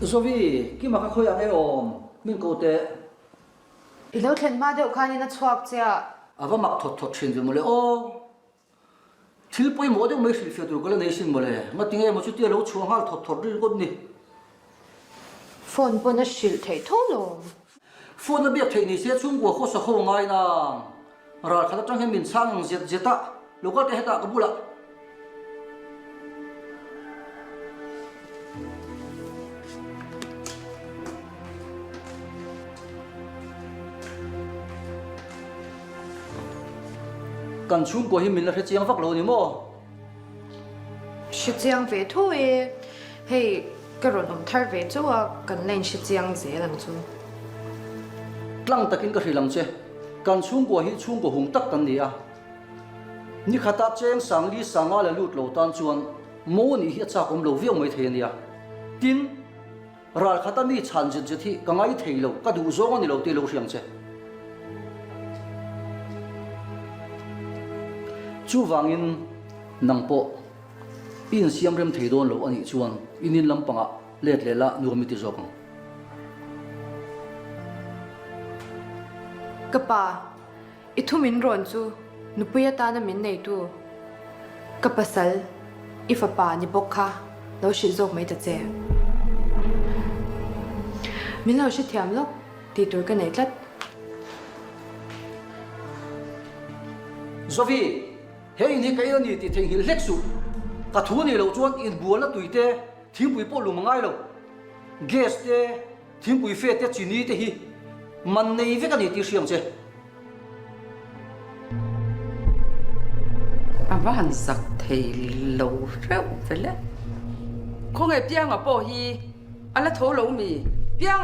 Zovi, Kima ka khawi ang e awm, min ko teh. I lo thlen hma deuh khanin a chhuak che a. A va mak thawt thawt thin ve mawle aw. Thil pawimawh deuh mai hrilhfiah tur ka la nei sin mawle. Ngatinge emaw chutia lo chhuah nghal thawt thawt ringawt ni. Phone pawn a hrilh theih tho lo. Phone a biak theih ni se chhungkua khawsa ho ngai nang. Ral khat atang hian min chhang ang zet zet a, lo kal teh hetah ka bulah. Kan chhungkua hi min la hrechiang vak lo a ni maw? Hrechiang ve tho e. Hei ka rawn awm thar ve chauh a, kan la inhrechiang zel ang chu. Tlang takin ka hrilh ang che, kan chhungkua hi chhungkaw hung tak kan ni a. Ni khata cheng Sangli Sanga la lut lo tan chuan mo nih hi a chak awm lo viau mai thei a nia. Tin, Ral khata mi chhan zet zet hi ka ngai thei lo, ka duh zawng a ni lo tih lo hriang che. Chuvangin nang pawh i insiam rem thei dawn lo a nih chuan i nin lampangah let leh la nuam i ti zawk ang. Ka pa, I thu min rawn chu nupui atana min neitu ka pasal i fapa ni bawk kha lo hrilh zawk mai ta che. Min lo hrethiam lawk tih tur ka nei tlat. Zovi, he in hi ka in a ni tih theihnghilh hlek suh. Ka thu nih loh chuan inbualna tui te, thingpui pawh lum a ngai lo. Gas te. Thingpui fe te chini te hi man nei vek a ni tih hriang che. A va han zak thei lo reuh ve le. Khawnge pianga pawh hi a la tho lo mi?